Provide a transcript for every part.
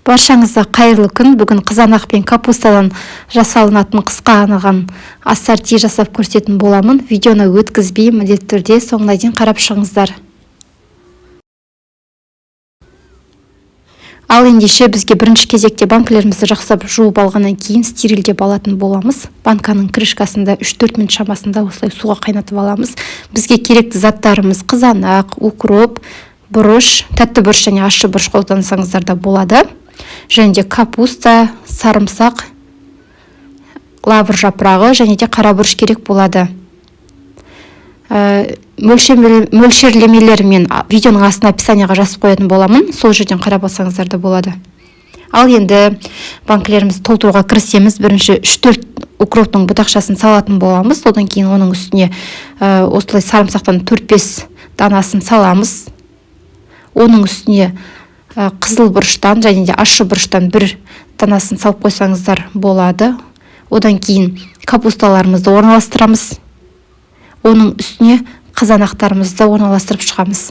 Баршаңызға қайырлы күн. Бүгін қызанақ пен капустадан жасалынатын қысқа арналған ассорти жасап көрсететін боламын. Видеоны өткізбей, міндетті түрде соңына дейін қарап шығыңыздар. Ал ендеше бізге бірінші кезекте банкілерімізді жақсылап жуып алғаннан кейін стерилдеп алатын боламыз. Банканың крышкасында 3-4 минут шамасында осылай суға қайнатып аламыз. Бізге керекті заттарымыз: қызанақ, укроп, бұрыш, тәтті бұрыш және ащы бұрыш қолдансаңыздар да болады. Және де капуста, сарымсақ, лавр жапырағы және де қара бұрыш керек болады. Мөлшерлемелер мен видеоның астына описанияға жазып қоятын боламын, сол жерден қарап алсаңыздар да болады. Ал енді банкілерімізді толтыруға кірісеміз. Бірінші 3-4 укроптың бұтақшасын салатын боламыз. Одан кейін оның үстіне осылай сарымсақтан 4-5 данасын саламыз. Оның үстіне қызыл бұрыштан және де ащы бұрыштан бір данасын салып қойсаңыздар болады. Одан кейін капусталарымызды орналастырамыз. Оның үстіне қызанақтарымызды орналастырып шығамыз.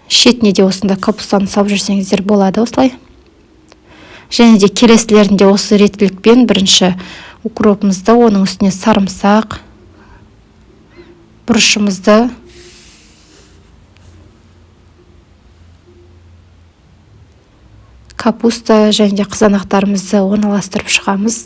Шетіне де осында капустаны салып жүрсеңіздер болады осылай. Және де келесілерінде осы реттілікпен бірінші укропымызды, оның үстіне сарымсақ, бұрышымызды, капуста және де қызанақтарымызды орналастырып шығамыз.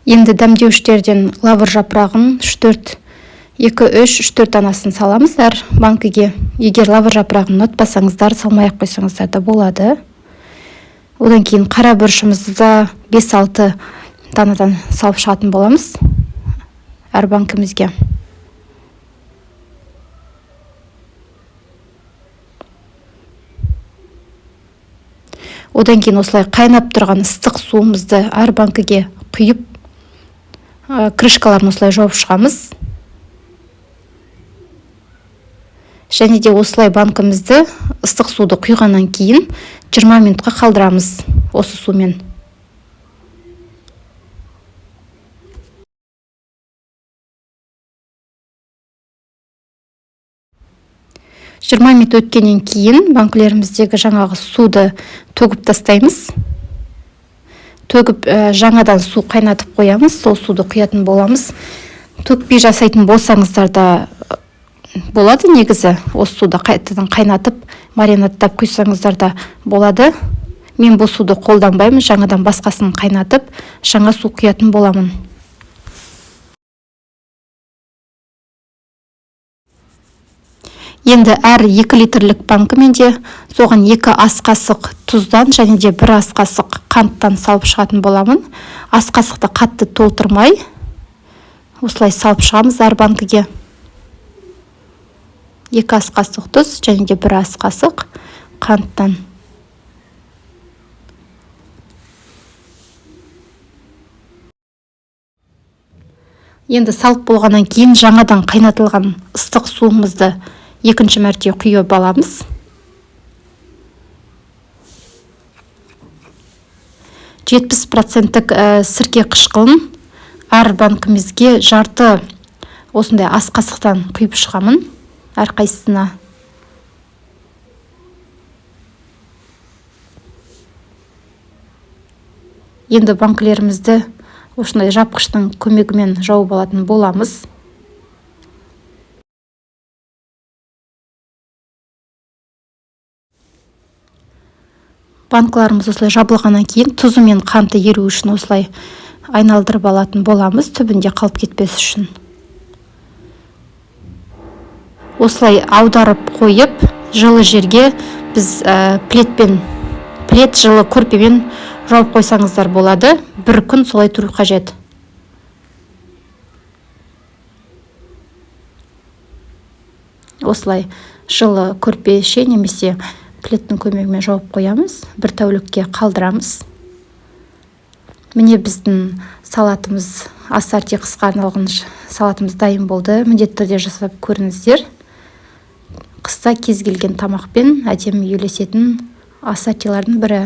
Енді дәмдеуіштерден лавр жапырағын 3-4, 2, 3, 3-4 данасын саламыз әр банкіге. Егер лавр жапырағын ұнатпасаңыздар, салмай ақ қойсаңыздар да болады. Одан кейін қара бұрышымызды да 5-6 данадан салып шығатын боламыз әр банкімізге. Одан кейін осылай қайнап тұрған ыстық суымызды әр банкіге құйып, крышкаларын осылай жауып шығамыз. Және де осылай банкімізді ыстық суды құйғаннан кейін 20 минутқа қалдырамыз осы сумен. 20 минут өткеннен кейін банкілеріміздегі жаңағы суды төгіп тастаймыз. Төгіп, жаңадан су қайнатып қоямыз, сол суды құятын боламыз. Төкпей жасайтын болсаңыздар да болады негізі, осы суды қайтадан қайнатып, маринадтап құйсаңыздар да болады. Мен бұл суды қолданбаймын, жаңадан басқасын қайнатып, жаңа су құятын боламын. Енді әр 2 литрлік банкімен де соған 2 ас қасық тұздан және де 1 ас қасық қанттан салып шығатын боламын. Ас қасықты қатты толтырмай, осылай салып шығамыз әр банкіге. 2 ас қасық тұз және де 1 ас қасық қанттан. Енді салып болғаннан кейін жаңадан қайнатылған ыстық суымызды екінші мәрте құйып аламыз. 70%-тік сірке қышқылын әр банкімізге жарты осындай ас қасықтан құйып шығамын әрқайсысына. Енді банкілерімізді осындай жапқыштың көмегімен жауып алатын боламыз. Банкаларымыз осылай жабылғаннан кейін тұзы мен қанты еру үшін осылай айналдырып алатын боламыз, түбінде қалып кетпес үшін. Осылай аударып қойып, жылы жерге біз плед жылы көрпемен жауып қойсаңыздар болады. Бір күн солай тұру қажет. Осылай жылы көрпеше немесе пледтің көмегімен жауып қоямыз, бір тәулікке қалдырамыз. Міне біздің салатымыз, ассорти қысқа арналған салатымыз дайын болды. Міндетті түрде жасап көріңіздер. Қыста Ашса, кез келген тамақпен әдемі үйлесетін ассортилардың бірі.